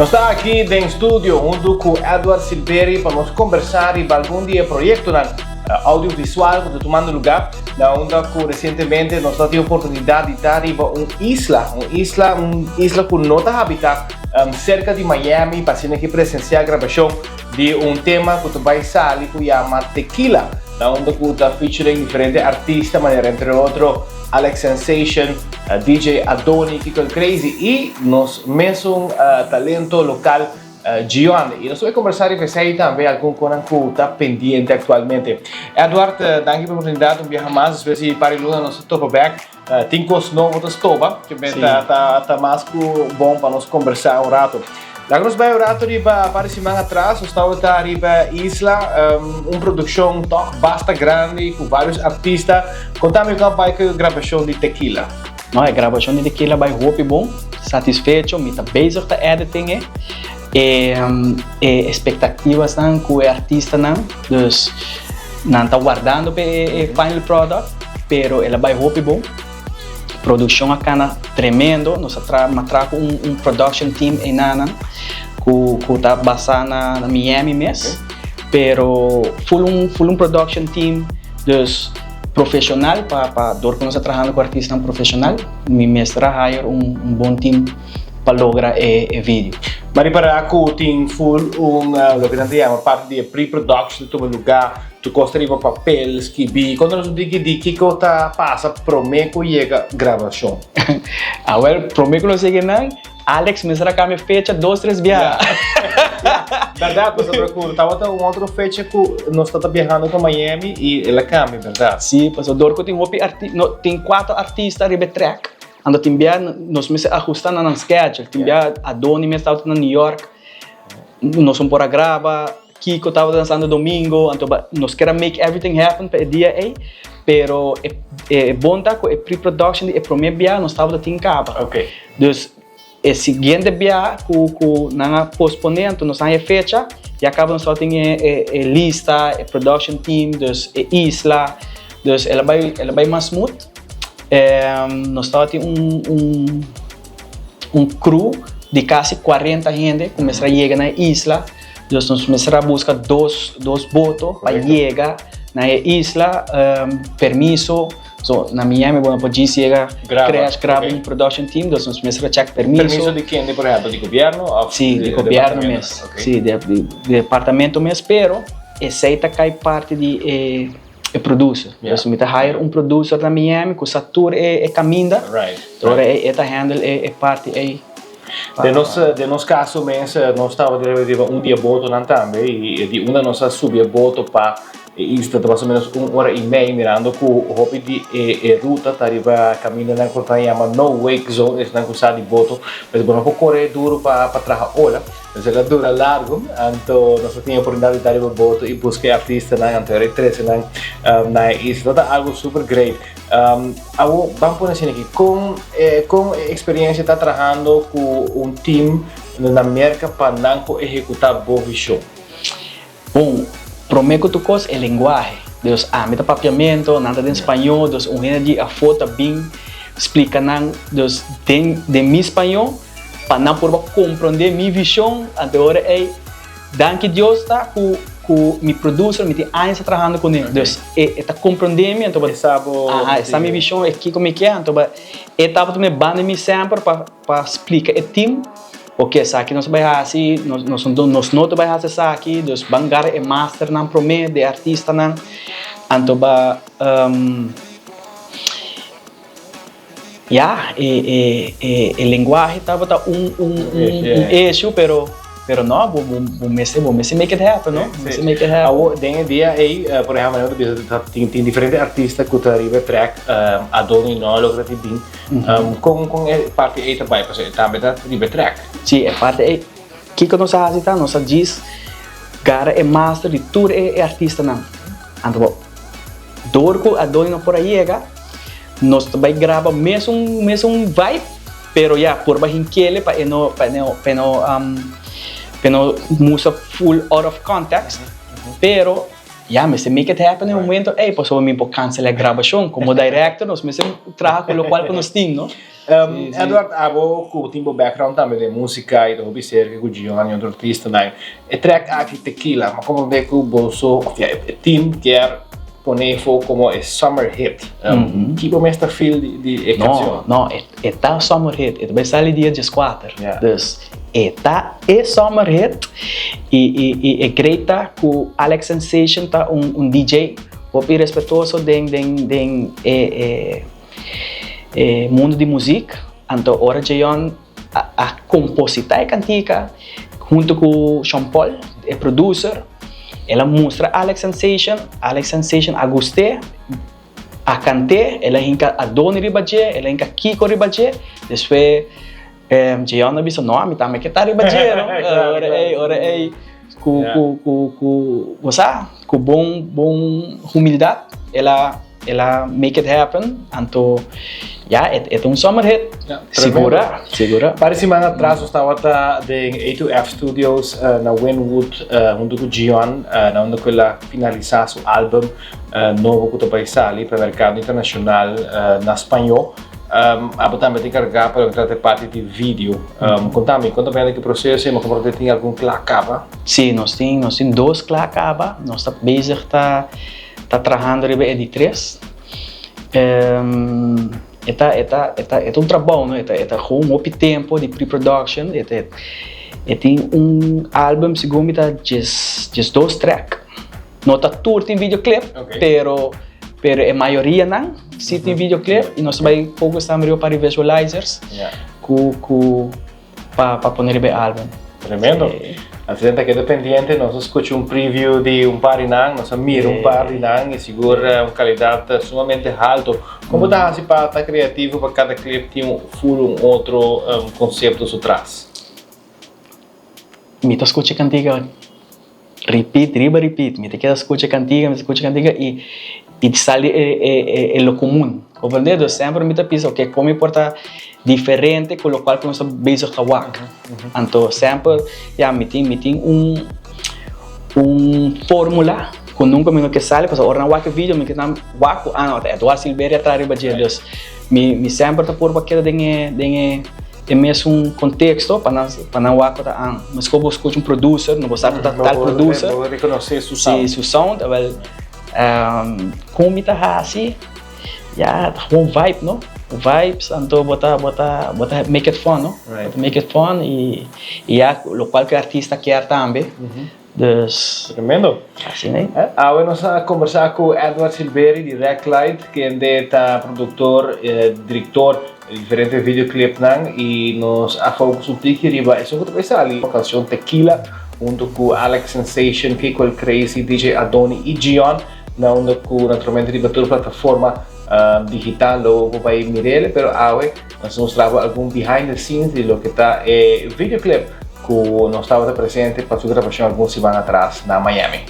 Nos ta aki den studio huntu ku Edward Silveri pa nos kombersá riba algun di e proyektonan audiovisual ku ta tumando lugá na unda ku resientemente nos ta tin oportunidat di ta riba un isla, un isla, un isla ku no ta habitá serka di Miami pa asina ki presensiá grabashon di un tema ku ta bai sali ku yama Tequila na unda ku ta featuring diferente artista manera entre otro Alex Sensation, DJ Adoni, Kiko el Crazy i nos mesun talento lokal Gion. I nos ta bai kombersá riba esei tambe algun konan ku ta pendiente aktualmente. Edward, danki pa e oportunidat un biaha mas. Despues di par di luna nos ta topa bèk. Tin kos nobo ta stoba, ke men ta ta mas ku bon pa nos kombersá un rato. Laga nos bai un rato riba par di siman atras, nos tabata riba isla, un produkshon tòg basta grandi ku vários artista. Konta mi kon a bai ku e grabashon di Tequila. No, e grabashon di Tequila bai hopi bon, satisfecho, mi ta bezig ta editing e. E e espektativasnan ku e artistanan, dus nan ta wardando pa e final product, pero el a bai hopi bon. Produkshon a kana tremendo, nos a traha a traha ku un production team einanan ku ku ta basá na Miami mes, pero full un full un production team, dus profeshonal pa pa dor ku nos ta trahando ku artistanan profeshonal mi mester a hire un un bon team pa logra e e video. Ma ripará ku tin full un loke nan ta yama parti di e pre-production ta tuma lugá. Tur kos ta riba papel, skibí. Konta nos un tiki di kiko ta pasa promé ku yega grabashon. Awel, promé ku nos yega einan, Alex mester a kambia fecha dos, tres biaha. Ya, bèrdat, pasobra ku tabata un otro fecha ku nos tabata biahando pa Miami i el a kambia, bèrdat? Sí, pasobra dor ku tin hopi arti-, no, tin kuater artista riba e trèk, anto tin biaha nos mester ahusta na nan schedule. Tin biaha Adoni mes tabata na New York, nos no por a graba. Kiko tabata na Santo Domingo, anto ba nos ker a make everything happen pa e dia ei, pero e e bon ta ku e pre-production di e prome bia nos tabata tin kaba. Okay. Dus e siguiente bia ku ku nan a pospone anto nos a haña e fecha, ya kaba nos tabatin e e e lista, e production team, dus e isla, dus el a bai el a bai mas smooth. Nos tabatin un un un crew di kasi 40 hende ku mester a yega na e isla. Dus nos mester a buska dos dos boto pa yega na e isla, permiso, so na Miami bo no por djis yega crash graba un production team, dus nos mester a check permiso. Permiso di kende por ehempel, di gobierno of Si, di gobierno mes, si di departamento mes, pero esey ta kai parti di e e producer. Dus mi ta hire un producer na Miami ku sa tur e kaminda, ora e ta handle e parti ey. Den nos den nos kaso mes nos tabata riba un di e botonan tambe i di unda nos a subi e boto pa e isla ta mas o menos un ora i mei mirando ku hopi di e e ruta ta riba kamindanan ku ta yama no wake zone esnan ku sa di boto pues bo no por kore duru pa pa traha ola pues el a dura largu anto nos a tin e oportunidat di ta riba boto i buska e artistanan anto e trese nan na e isla ta algu super great. Awo ban pone asina aki, kon kon e eksperiencia ta trahando ku un team na Merka pa nan por ehekutá bo vishon? Bon, promé ku tur kos e lenguahe. Dus ami ta papiamento, nan ta den spañó, dus un hende di afó ta bin splika nan dus den den mi spañó pa nan por komprondé mi vishon. Anto e ora ei Danki Dios ta ku ku mi producer mi tin años ta trahando kuné dus e e ta komprondé mi anto E sa bo aha e sa mi vishon e kiko mi ke anto ba e tabata me banda mi semper pa pa splika e team oke esaki nos ta bai hasi nos nos nos no ta bai hasi esaki dus ban gara e masternan promé di e artistanan anto ba. Ya, e e e e lenguahe tabata un un un un issue, pero pero no, bo bo bo mester bo mester make it happen, no? Bo mester make it happen. Awor, den e dia ei, por ehempel, manera bo ta bisa ta tin tin diferente artista ku ta riba e track, Adoni no a logra di bin. Kon kon e parti ei ta bai? Pasobra e tambe ta riba e track. Sí, e parti ei, kiko nos a hasi ta, nos a djis gara e master di tur e e artistanan. Anto bo dor ku Adoni no por a yega, Nos ta bai graba mesun mesun vibe pero ya por bai hinkele pa e no pa e no pa e no pa e no mustra full out of context pero ya mester make it happen e momento ey pasobra mi por cancela e grabacion como director nos mester traha cu locual cu nos tin no. Edward, abo ku tin bo background tambe den músika i ta hopi serka ku Gion i otro artistanan. E track aki Tequila, m'a komprondé ku boso, òf ya, e team kier pone afó komo e summer hit. Ki bo mes ta feel di e kanshon? No, no, e ta summer hit. E ta bai sali dia 14. Dus e ta e summer hit i e great ta ku Alex Sensation ta un DJ hopi respetuoso den e mundo di muziek. Anto ora Jeon a kompositá e kantika huntu ku Sean Paul, e producer, el a mustra Alex Sensation, Alex Sensation a gust'é, a kant'é, el a hinka Adoni riba dje, el a hinka Kiko riba dje, despues Jeon a bisa, no, ami tambe ke ta riba dje, no? Ora ei, ora ei ku ku ku ku bo sa, ku bon bon humildat el a el a make it happen, anto ya e ta un summer hit, sigura, sigura. Par di siman atras nos tabata den A2F Studios na Wynwood hunto ku Gion na unda ku el a finalisa su album nobo ku ta bai sali pa e merkado internashonal na spañó. Abo tambe ta enkargá pa loke trata e parti di video. Konta mi, kon ta bayendo ki proseso i mi komprondé tin algun kla kaba? Sí, nos tin, nos tin dos kla kaba. Nos ta bezig ta ta trahando riba e di tres. E ta e ta e ta e ta un trabou, no? E ta e ta gewoon hopi tempo di pre-production. E ta e tin un album segun mi ta djes 12 track. No ta tur tin videoclip, pero pero e mayorianan si tin videoclip y nos ta bay focus tambe riba par di visualizers cu cu pa pa pone riba e album. Tremendo. Asina ta keda pendiente, nos a scucha un preview di un par di nan, nos a mira un par di nan y sigur un calidad sumamente halto. Como ta haci pa ta creativo pa cada clip tin un full un otro concepto su tras? Mi ta scucha cantica Repeat riba repeat, mi ta keda skucha kantiga, mi ta skucha kantiga i i sali e e e lo komun, komprende? Dus semper mi ta bisa oke kon mi por ta diferente ku lokual ku nos ta bezig ta wak. Anto semper ya mi tin mi tin un un formula ku nunka mi no ke sali pasobra ora nan wak e video mi ke nan wak ku ah no ta Edward Silveria traha riba dje, dus mi mi semper ta purba keda den e den e. E mesun contexto pa nan pa nan wak ku ta an. Mesco bo scucha un producer, no bo sa ku ta tal producer. Bo reconoce su sound. Si, su sound. Awel, con mi ta haci? Ya, ta gewoon vibe, no? Vibes, anto bo ta bo ta bo ta make it fun, no? Bo ta make it fun y ya locual cu e artista kier tambe. Dus. Tremendo. Asina ei. Awe nos a kombersá ku Edward Silveri di Reclight, kende ta produktor, direktor di diferente videoclipnan i nos a focus un tiki riba esun ku ta bai sali, kanshon Tequila huntu ku Alex Sensation, Kiko El Crazy, DJ Adoni i Gion, na unda ku naturalmente riba tur plataforma digital lo bo bai mir'el, pero awe nos a mustra bo algun behind the scenes di loke ta e videoclip ku nos tabata presente pa su grabashon algun siman atras na Miami.